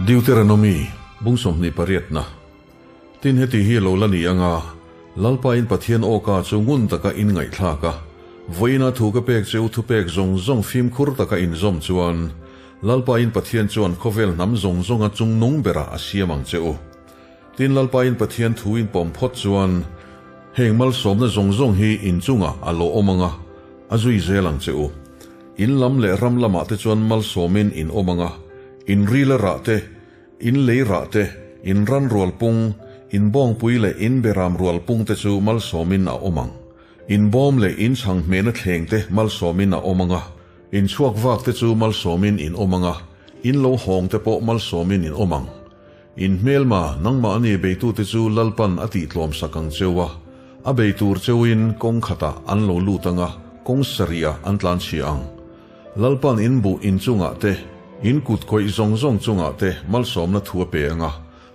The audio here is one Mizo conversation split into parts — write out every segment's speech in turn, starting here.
Deuteronomy, bung 28 na. Tin heti hi lo la ni anga, Lalpa in Pathian awka chu ngun taka in ngaihthlak a, vawiina thu ka pek che u thupek zawng zawng fimkhur taka in zawm chuan, Lalpa in Pathian chuan khawvel hnam zawng zawnga chungnung berah a siam ang che u. Tin Lalpa in Pathian thu in pawm phawt chuan, heng malsawmna zawng zawng hi in chungah a lo awm anga, a zui zel ang che u. In lam leh ram lamah te chuan malsawmin in awm anga, in rila rah te, In lei rah te, in ran rual pung, in bawngpui leh in beram rual pung te chu malsawmin a awm ang. In bawm leh in chhang hmehna thleng te malsawmin a awm ang a, in chhuak vak te chu malsawmin in awm ang a, in lo hawng te pawh malsawmin in awm ang. In hmelma, nangmahni beitute chu Lalpan a tihtlawmsak ang cheu a, a bei tur cheuin kawng khatah an lo lut ang a, kawng sarihah an tlanchhia ang. Lalpan in buh in chungah te, in kut khawih zawng zawng chungah te malsawmna thu a pe ang a,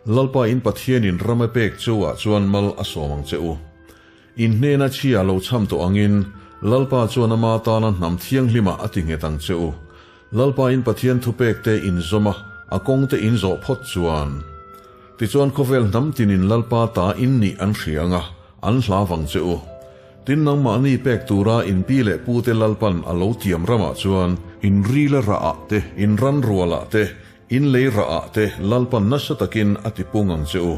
Lalpa in Pathianin ram a pek chu ah chuan mal a sawm ang che u. In hnena chhia lo chham tawh angin Lalpa chuan ama tana hnam thianghlimah a ti nghet ang che u. Lalpa in Pathian thupek te in zawm a, a kawng te in zawh phawt chuan. Tichuan khawvel hnam tinin Lalpa ta in nih an hria ang a, an hla vang che u. Tin nangmahni pek tura in pi leh pu te Lalpan a lo tiam ramah chuan in rila rah ah te, in ran rual ah te, in lei rah ah te Lalpan nasa takin a ti pung ang che u.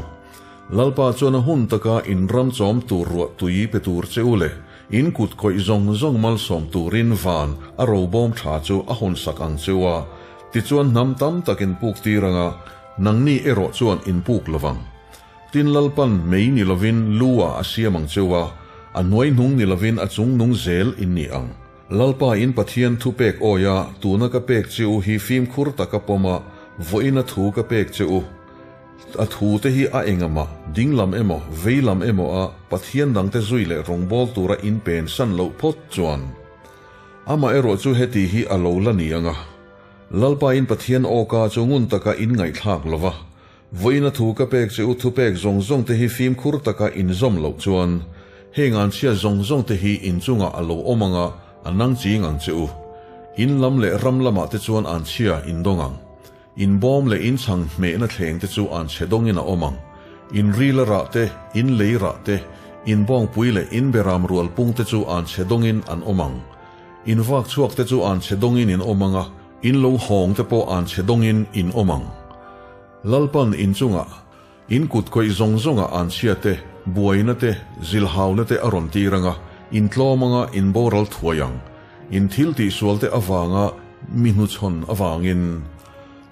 Lalpa chuan a hun taka in ram chawm tur ruah tui pe tur che u leh in kut khawih zawng zawng malsawm turin van a robawm tha chu a hawnsak ang che u a, tichuan hnam tam tak in puk tir anga nangni erawh chuan in puk lovang. Tin Lalpan mei ni lovin lu ah a siam ang cheu a, a hnuai hnung ni lovin a chung nung zel in ni ang. Lalpa in Pathian thu pek awi a, tuna ka pek che u hi fimkhur taka pawm a, vawiin a thu ka pek che u. A thu te hi a engah mah, ding lam emaw, vei lam emaw a Pathian dangte zui leh rawngbâwl tura in pen san loh phawt chuan. Amaherawh chu heti hi a lo la ni ang a, Lalpa in Pathian awka chu ngun taka in ngaihthlak lova, Vawiin a thu ka pek che u thupek zawng zawng te hi fimkhur taka inzawm loh chuan heng an chhia zawng zawng te hi inchungah a lo awm anga a nang ching ang che u. In lam leh ram lamah te chuan an chhia indawng ang. In bawm leh in chhang hmehna thleng te chu an chhe dawngin a awm ang. In rila rah te, in lei rah te, in bawngpui leh in beram rual pung te chu an chhe dawngin an awm ang. In vak chhuak te chu an chhe dawngin in awm anga, In lo hawng te pawh an chhe dawngin in awm ang. Lalpan in chungah, in kut khawih zawng zawngah an chhia te, buaina te, zilhauna te a rawn tir anga, in tlawm anga in boral thuai ang. In thil tihsual te avanga mi hnuchhawn avangin.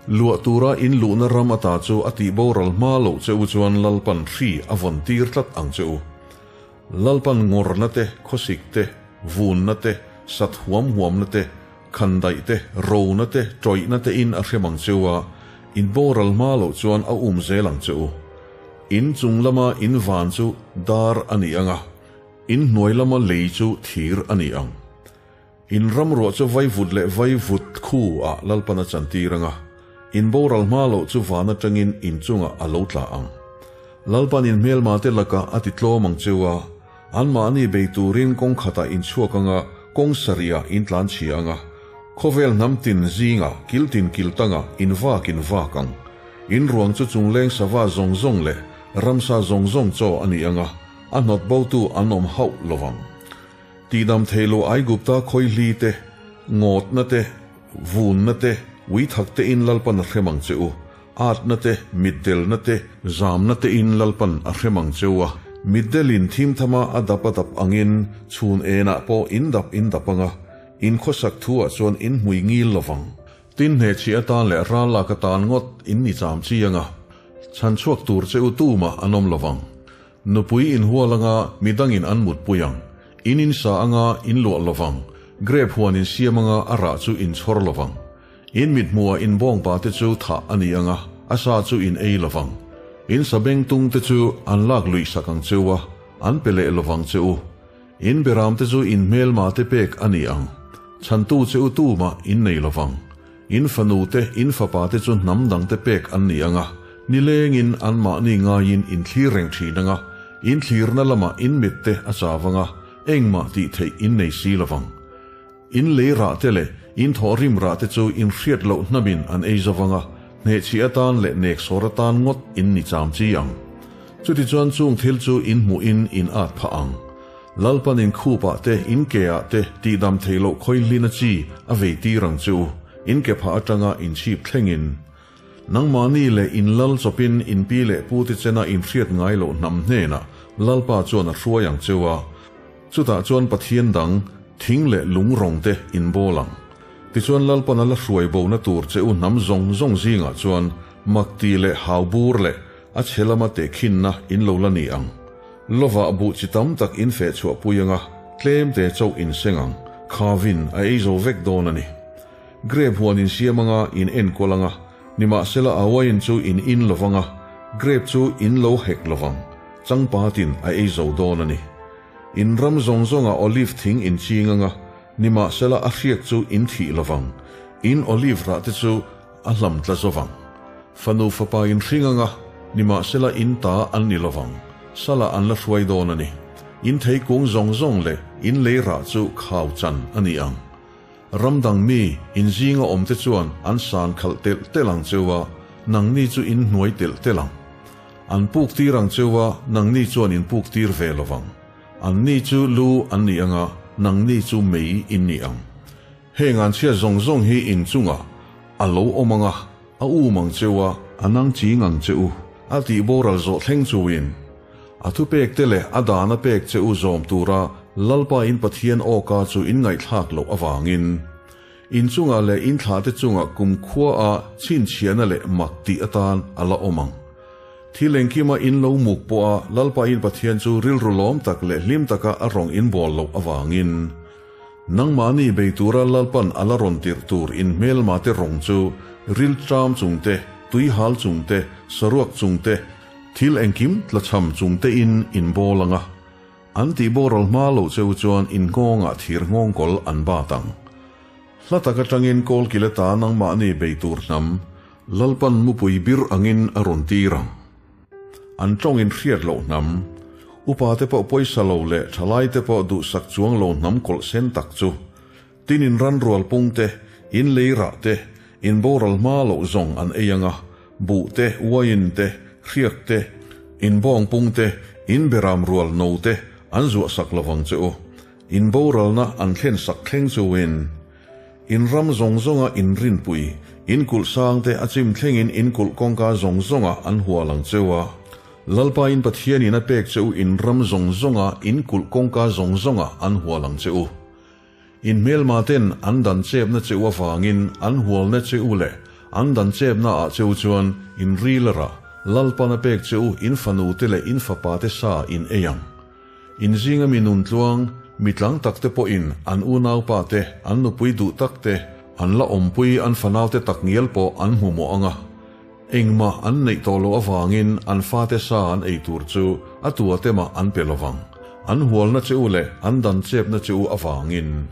Luah tura in luhna ram ata chu a tih boral hma loh che u chuan Lalpan hri a vawn tir tlat ang che u. Lalpan ngawrna te, khawsik te, vunna te, sat huam huamna te, Khandaih te, rona te, tawihna te in a hrem ang che u a, in boral hma loh chuan a um zel ang che u. In chung lama in van chu dar a ni ang a, in hnuai lama lei chu thir a ni ang. In ram ruah chu vaivut leh vaivut khu ah Lalpan a chantir ang a, in boral hma loh chu van atangin in chungah a lo tla ang. Lalpan in hmelma te lakah a ti tlawm ang che u a, Anmahni bei turin kawng khatah in chhuak anga kawng sarihah in tlan chhia anga, khawvel hnam tin zingah kil tin kil tangah in vak in vak ang. In ruang chu chungleng sava zawng zawng leh ramsa zawng zawng chaw a ni anga, a hnawt botu an awm hauh lovang. Tihdam thei lo Aigupta khawihli te, ngawtna te, vunna te, uithak te in Lalpan a hrem ang che u. Atna te, mitdelna te, zamna te in Lalpan a hrem ang cheu a, mitdelin thim thama a dap a dap angin chhun enah pawh in dap in dap anga, in khawsak thu ah chuan in hmui ngil lovang. Tin hnehchhi atan leh ral lak atan ngawt in ni cham chi anga, chhan chhuak tur che u tumah an awm lovang. Nupui in hual anga midangin an mutpui ang, in in sa anga in luah lovang, grape huan in siam anga a rah chu in chhawr lovang. In mithmuha in bawngpa te chu thah a ni ang a, a sa chu in ei lovang. In sabengtung te chu an lak luih sak ang che u a, an pe leh lovang che u. In beram te chu in hmelma te pek a ni ang. Chhantu che u tumah in nei lovang. In fanu te, in fapa te chu hnam dang te pek an ni ang a, nilengin anmahni ngaiin in thlir reng thin ang a, in thlirna lamah in mit te a chav ang a, engmah tih theih in nei si lovang. In lei rah te leh in thawhrim rah te chu in hriat loh hnamin an ei zo vang a, Hnehchhi atan leh neksawr atan ngawt in ni cham chi ang. Chutichuan chung thil chu in hmuhin in at phah ang. Lalpan in khupah te, in keah te tihdam theih loh khawihlina chi a vei tir ang che u, in ke phah atanga in chhip thlengin. Nangmahni leh in lal chawpin in pi leh pute chena in hriat ngai loh hnam hnenah Lalpa chuan a hruai ang che u a, chutah chuan Pathian dang, thing leh lung rawng te in bawl ang. Tichuan Lalpan a la hruai bona tur che u hnam zawng zawng zingah chuan makti leh hau bur leh a chhe lama tehkhinna in lo la ni ang. Lovah buh chi tam tak in feh chhuah pui anga tlem te chauh in seng ang, khavin a ei zo vek dawn a ni. Grape huan in siam anga in enkawl anga, nimahsela a wine chu in in lovanga, grape chu in lo hek lovang, changpatin a ei zo dawn a ni. In ram zawng zawnga olive thing in ching anga, nimahsela a hriak chu in thih lovang, in olive rah te chu a hlam tla zovang. Fanu fapa in hring anga, nimahsela in ta an ni lovang, sala an la hruai dawn a ni. In thei kung zawng zawng leh in lei rah chu khau chan a ni ang. Ram dang mi, in zinga awmte chuan an san khalh telh telh ang cheu a, nangni chu in hnuai telh telh ang. An puk tir ang cheu a, nangni chuan in puk tir ve lovang. Anni chu lu an ni anga, nangni chu mei in ni ang. Heng an chhiat zawng zawng hi in chungah a lo awm anga, a um ang cheu a, a nang ching ang che u, a tih boral zawh thleng chuin a thupek te leh a dan a pek che u zawm tura Lalpa in Pathian awka chu in ngaihthlak loh avangin in chungah leh in thlahte chungah kumkhua a chhinchhiahna leh mak tih atan a la awm ang. Thil engkima in lo muk pawha Lalpa in Pathian chu rilru lawm tak leh hlim taka a rawng in bawl loh avangin Nangmahni bei tura Lalpan a la rawn tirh tur in hmelmate rawng chu ril tram chung te, tui hal chung te, saruak chung te, thil engkim tlachham chung te in in bawl ang a. An tih boral hma loh cheu chuan in nghawngah thir nghawngkawl an bat ang. Hla tak atangin kawlkil ata nangmahni bei tur hnam Lalpan mupui bir angin a rawn tir ang. An tawng in hriat loh hnam, upa te pawh pawisa lo leh thalai te pawh duhsak chuang lo hnam kawlh sen tak chu, tin in ran rual pung te, in lei rah te, in boral hma loh zawng an ei anga, buh te, uaiin te, hriak te, in bawng pung te, in beram rual no te an zuah sak lovang che u. In boralna an thlen sak thleng chuin in ram zawng zawnga in rinpui, in kulh sangte a chim thlengin in kulh kawngka zawng zawnga an hual ang cheu a. Lalpa in Pathianin a pek che u in ram zawng zawnga in kulh kawngka zawng zawnga an hual ang che u. In hmelma ten an dan chepna che u avangin an hualna che u leh an dan chepna ah che u chuan in ril a rah, Lalpan a pek che u in fanu te leh in fapa te sa in ei ang. In zinga mi nun tluang, mi tlang tak te pawhin an unaupa te, an nupui duh tak te, an la awmpui an fanaute tak ngial pawh an hmu mawh ang a. Engmah an neih tawh loh avangin an fate sa an ei tur chu a tua te mah an pe lovang. An hualna che u leh an dan chepna che u avangin.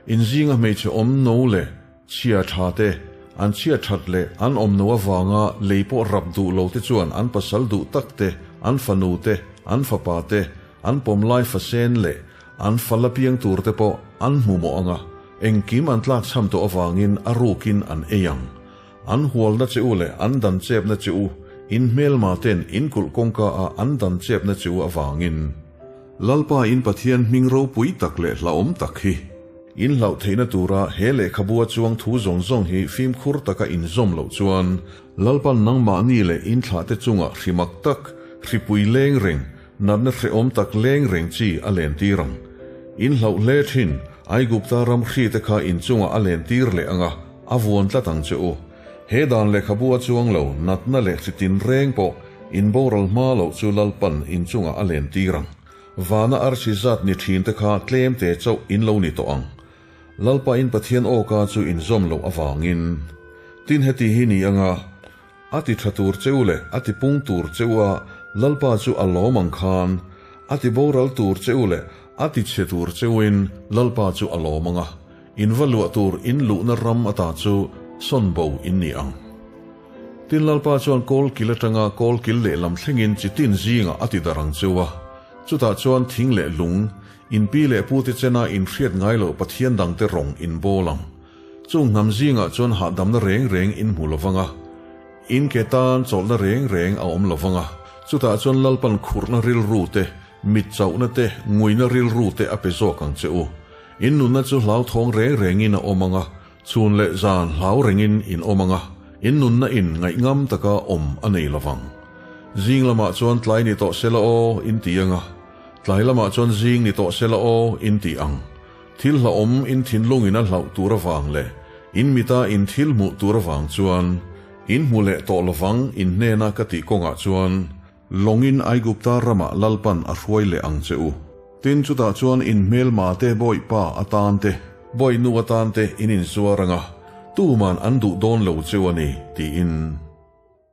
In zinga hmeichhe awm no leh Chhia tha te, an chhia that leh an awm no avanga lei pawh rap duh lo te chuan an pasal duh tak te, an fanu te, an fapa te, an pawm lai fasen leh an fa la piang tur te pawh an hmu mawh ang a, engkim an tlakchham tawh avangin a rukin an ei ang. An hualna che u leh an dan chepna che u, in hmelma ten in kulh kawngka ah an dan chepna che u avangin. Lalpa in Pathian hming ropui tak leh hlauhawm tak hi. In hlauh theihna tura he lehkhabua chuang thu zawng zawng hi fimkhur taka inzawm loh chuan Lalpan nangmahni leh in thlahte chungah hrimak tak, hripui leng reng, natna hrehawm tak leng reng chi a lentir ang. In hlauh hle thin, Aigupta ram hrite kha in chungah a lentir leh anga a vuan tlat ang che u. He dan lehkhabua chuang lo natna leh hri tinreng pawh in boral hma loh chu Lalpan in chungah a lentir ang. Vana arsi zat ni thin te kha tlem te chauh in lo ni tawh ang. Lalpa in Pathian awka chu in zawm loh avangin. Tin heti hi ni anga, a ti tha tur cheu leh a ti pung tur cheu a Lalpa chu a lawm ang khan, a ti boral tur cheu leh a ti chhe tur cheuin Lalpa chu a lawm anga, in va luah tur in luhna ram ata chu sawn bo in ni ang. Tin Lalpa chuan kawlkil atanga kawlkil lehlam thlengin chi tin zingah a ti darh ang cheu a. Chutah chuan thing leh lung, in pi leh pute chena in hriat ngai loh Pathian dangte rawng in bawl ang. Chung hnam zingah chuan hahdamna reng reng in hmu lovang a. In ke tan chawlhna reng reng a awm lo vang a, chutah chuan Lalpan khurhna rilru te, mit chauhna te, nguina rilru te a pe zawk ang che u. In nunna chu hlauthawng reng rengin a awm ang a, chhun leh zan hlau rengin in awm ang a, in nunna in ngaihngam taka awm a nei lo vang. Zing lamah chuan tlai ni tawh sela aw, in ti ang a, tlai lamah chuan zing ni tawh sela aw, in ti ang. Thil hlauhawm in thinlungin a hlauh tur avang leh in mita in thil hmuh tur avang chuan in hmu leh tawh lovang in hnena ka tih kawngah chuan lawngin Aigupta ramah Lalpan a hruai leh ang che u. Tin chutah chuan in hmelma te bawihpa atan te, bawihnu atan te in inzuar anga tuman an duh dawn lo cheu a ni, tiin.